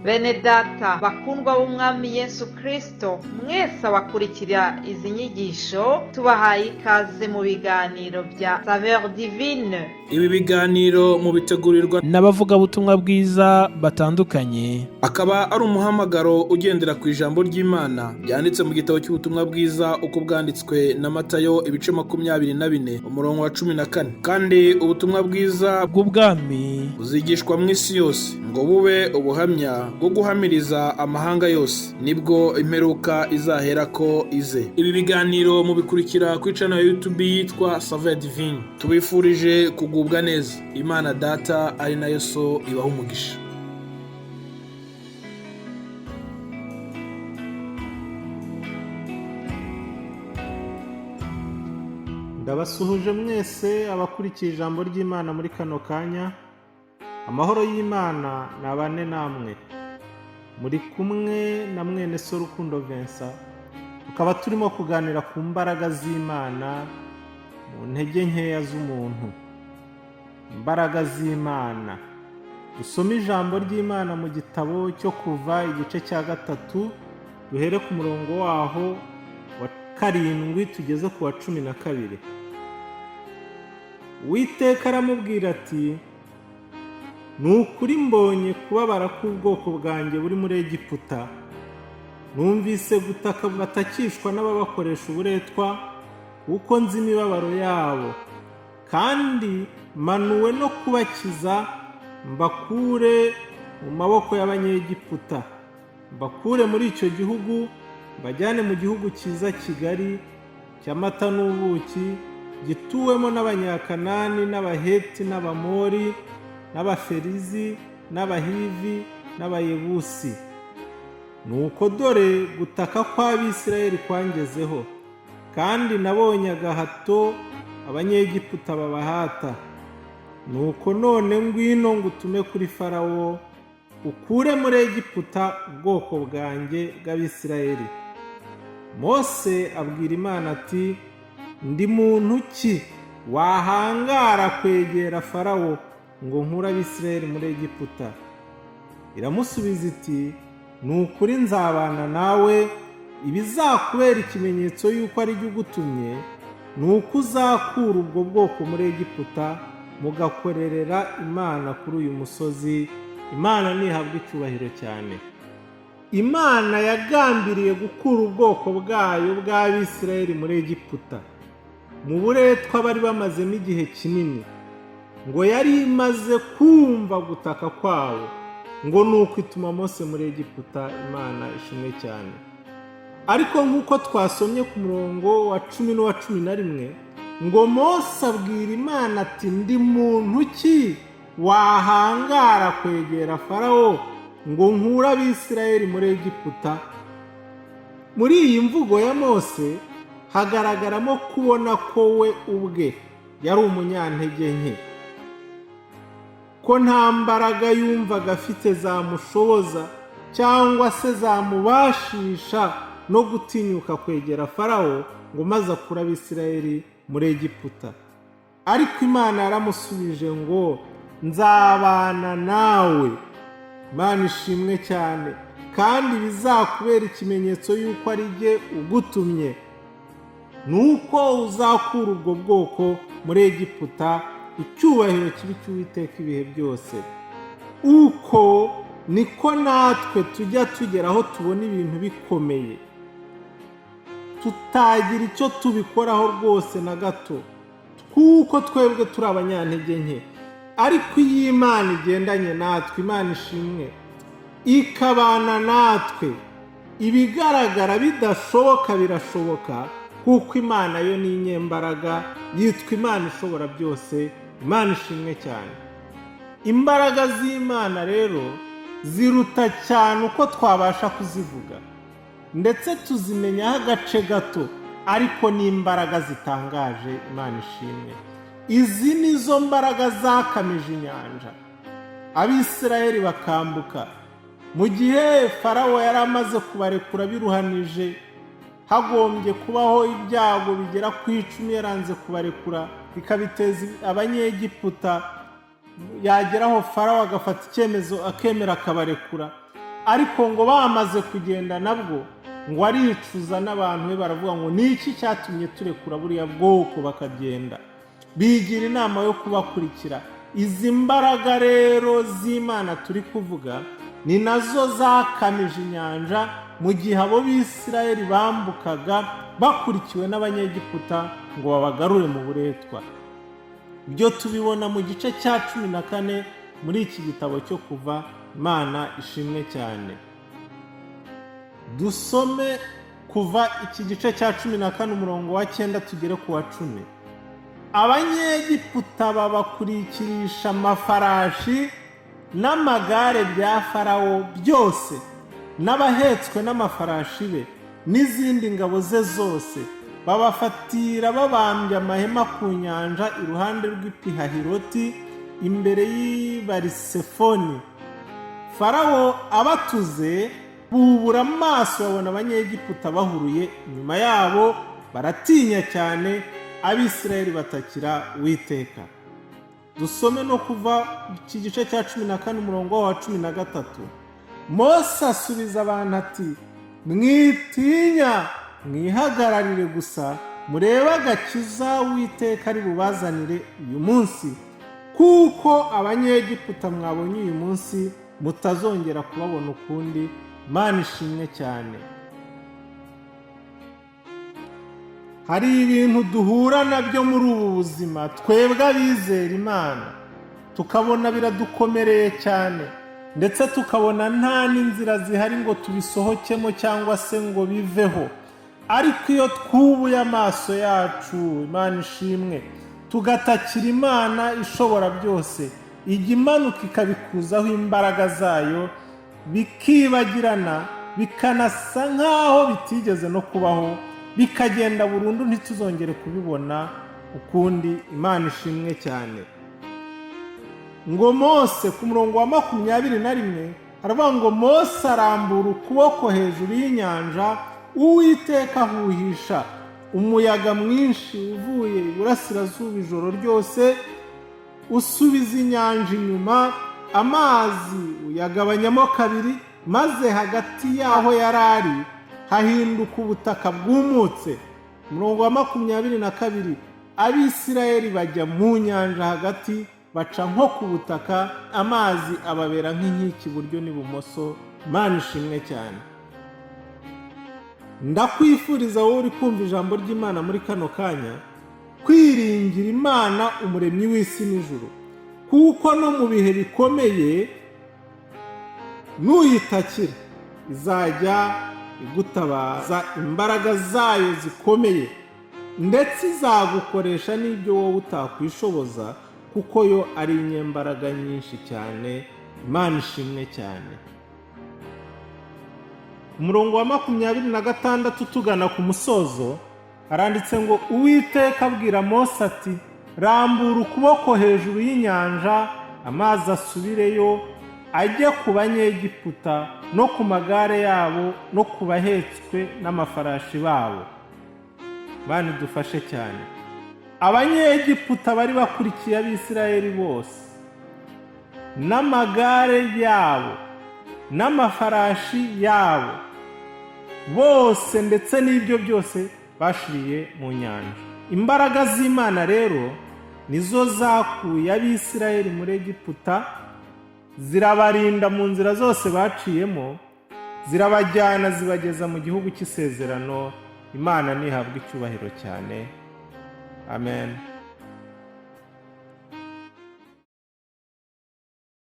Bene data bakundwa b'Umwami Yesu Kristo, mwese abakurikira izi nyigisho, tubahaye ikaze mu biganiro bya Saveur Divine. Ibi biganiro mubitegurirwa n'abavugabutumwa bwiza batandukanye. Akaba ari umuhamagaro ugendera ku ijambo ry'Imana ryanditse mu gitabo cy'ubutumwa bwiza uko bwanditswe na Matayo, ibice 24, umurongo wa 14. Kandi ubutumwa bwiza bw'ubwami buzigishwa mu isi yose ngo bube ubuhamya bwo guhamiriza amahanga yose, nibwo imperuka izaherako ize. Ibi biganiro mubikurikira kuri channel ya YouTube yitwa Saveur Divine. Tubifurije kugubwa neza. Imana Data ari nayo So ibaha umugisha. Ndabasuhuje mwese abakurikiye ijambo ry'Imana muri kano kanya. Amahoro y'Imana nabane namwe. Muri kumwe na mwene so Rukundo Vincent, tukaba turimo kuganira ku mbaraga z'Imana mu ntege nkeya z'umuntu. Imbaraga z'Imana. Dusome ijambo ry'Imana mu gitabo cyo Kuva, igice cya 3, duhere ku murongo waho wa 7 tugeze ku wa 12. Uwiteka aramubwira ati: "Ni ukuri mbonye kubabara k'ubwoko bwanjye buri muri Egiputa, numvise gutaka batakishwa n'ababakoresha uburetwa, kuko nzi imibabaro yabo, kandi manuwe no kubakiza mbakure mu maboko y'Abanyegiputa, mbakure muri icyo gihugu, mbajyane mu gihugu cyiza kigari cy'amata n'ubuki, gituwemo n'Abanyakanani n'Abaheti n'Abamori n'Abaferizi n'Abahivi n'Abayebusi. Nuko dore gutaka kw'Abisirayeli kwangezeho, kandi nabonye agahato Abanyegiputa babahata. Nuko none ngwino ngutume kuri Farawo, ukure muri Egiputa ubwoko bwanjye bw'Abisirayeli." Mose abwira Imana ati: "Ndi muntu ki wahangara kwegera Farawo ngo nkure Abisirayeli muri Egiputa?" Iramusubiza iti: "Ni ukuri nzabana nawe, ibizakubera ikimenyetso y'uko ari jye ugutumye ni uko uzakura ubwo bwoko muri Egiputa, mugakorerera Imana kuri uyu musozi." Imana ntihabwa icyubahiro cyane. Imana yagambiriye gukura ubwoko bwayo bw'Abisirayeli muri Egiputa mu buretwa bari bamazemo igihe kinini. Ngo yari imaze kumva gutaka kwabo, ngo ni uko ituma Mose muri Egiputa. Imana ishimwe cyane. Ariko nk'uko twasomye ku murongo wa 10 n'uwa 11, ngo Mose abwira Imana ati: "Ndi muntu ki wahangara kwegera Farawo ngo nkure Abisirayeli muri Egiputa?" Muri iyi mvugo ya Mose hagaragaramo kubona ko we ubwe yari umunyantege nke, ko nta mbaraga yumvaga afite zamushoboza cyangwa se zamubashisha no gutinyuka kwegera Farawo ngo maze akure Abisirayeli muri Egiputa. Ariko Imana yaramusubije ngo: "Nzabana nawe." Imana ishimwe cyane. "Kandi bizakubera ikimenyetso y'uko ari jye ugutumye ni uko uzakura ubwo bwoko muri Egiputa." Icyubahiro kibe icy'Uwiteka ibihe byose. Uko niko natwe tujya tugera aho tubona ibintu bikomeye, tutagira icyo tubikoraho rwose na gato, kuko twebwe turi abanyantege nke. Ariko iyo Imana igendanye natwe, Imana ishimwe, ikabana natwe, ibigaragara bidashoboka birashoboka, kuko Imana yo ni inyembaraga, yitwa Imana ishobora byose. Imana ishimwe cyane. Imbaraga z'Imana rero ziruta cyane uko twabasha kuzivuga, ndetse tuzimenyaho agace gato, ariko ni imbaraga zitangaje. Imana ishimwe. Izi ni zo mbaraga zakamije inyanja, Abisirayeli bakambuka mu gihe Farawo yari amaze kubarekura biruhanije. Hagombye kubaho ibyago bigera ku 10 yaranze kubarekura, bikabiteza Abanyegiputa, yageraho Farawo agafata icyemezo, akemera akabarekura. Ariko ngo bamaze kugenda nabwo ngo aricuza, n'abantu be baravuga ngo: "Ni iki cyatumye turekura buriya bwoko bakagenda?" Bigira inama yo kubakurikira. Izi mbaraga rero z'Imana turi kuvuga ni nazo zakamije inyanja mu gihe abo Bisirayeli bambukaga bakurikiwe n'Abanyegiputa ngo babagarure mu buretwa. Ibyo tubibona mu gice cya 14 muri iki gitabo cyo Kuva. Imana ishimwe cyane. Dusome Kuva iki gice cya 14, umurongo wa 9 tugere ku wa 10. Abanyegiputa babakurikirisha amafarashi n'amagare bya Farawo byose n'abahetswe n'amafarashi be n'izindi ngabo ze zose, babafatira babambye amahema ku nyanja iruhande rw'i Pihahiroti, imbere y'i Barisefoni. Farawo abatuze, bubura amaso babona Abanyegiputa bahuruye inyuma yabo, baratinya cyane. Abisirayeli batakira Uwiteka. Dusome no Kuva iki gice cya 14, umurongo wa 13. Mose asubiza abantu ati: "Mwitinya, mwihagararire gusa murebe agakiza Uwiteka ari bubazanire uyu munsi, kuko Abanyegiputa mwabonye uyu munsi mutazongera kubabona ukundi." Imana ishimwe cyane. Hari ibintu duhura nabyo muri ubu buzima, twebwe abizera Imana, tukabona biradukomereye cyane, ndetse tukabona nta n'inzira zihari ngo tubisohokemo cyangwa se ngo biveho. Ariko iyo twubuye amaso yacu, Imana ishimwe, tugatakira Imana ishobora byose, ijya imanuka ikabikuzaho imbaraga zayo, bikibagirana, bikanasa nk'aho bitigeze no kubaho, bikagenda burundu, ntituzongere kubibona ukundi. Imana ishimwe cyane. Ngo Mose, ku murongo wa 21 haravuga ngo: "Mose arambura ukuboko hejuru y'inyanja, Uwiteka ahuhisha umuyaga mwinshi uvuye iburasirazuba ijoro ryose, usubiza inyanja inyuma, amazi uyagabanyamo kabiri, maze hagati y'aho yari ari hahinduka ubutaka bwumutse." Umurongo wa 22: "Abisirayeli bajya mu nyanja hagati, baca nko ku butaka, amazi ababera nk'inkike iburyo n'ibumoso." Imana ishimwe cyane. Ndakwifuriza, wowe uri kumva ijambo ry'Imana muri kano kanya, kwiringira Imana umuremyi w'isi n'ijuru, kuko no mu bihe bikomeye nuyitakira izajya igutabaza imbaraga zayo zikomeye, ndetse izagukoresha n'ibyo wowe utakwishoboza, kuko yo ari inyembaraga nyinshi cyane. Imana ishimwe cyane. Umurongo wa 26 tugana ku musozo haranditse ngo: "Uwiteka abwira Mose ati: 'Rambura ukuboko hejuru y'inyanja, amazi asubireyo ajye ku Banyegiputa no ku magare yabo no ku bahetswe n'amafarashi babo.'" Imana idufashe cyane. Abanyegiputa bari bakurikiye Abisirayeli bose n'amagare yabo n'amafarashi yabo bose, ndetse n'ibyo byose, bashiriye mu nyanja. Imbaraga z'Imana rero nizo zakuye Abisirayeli muri Egiputa, zirabarinda mu nzira zose baciyemo, zirabajyana, zibageza mu gihugu cy'isezerano. Imana ntihabwe icyubahiro cyane. Amen.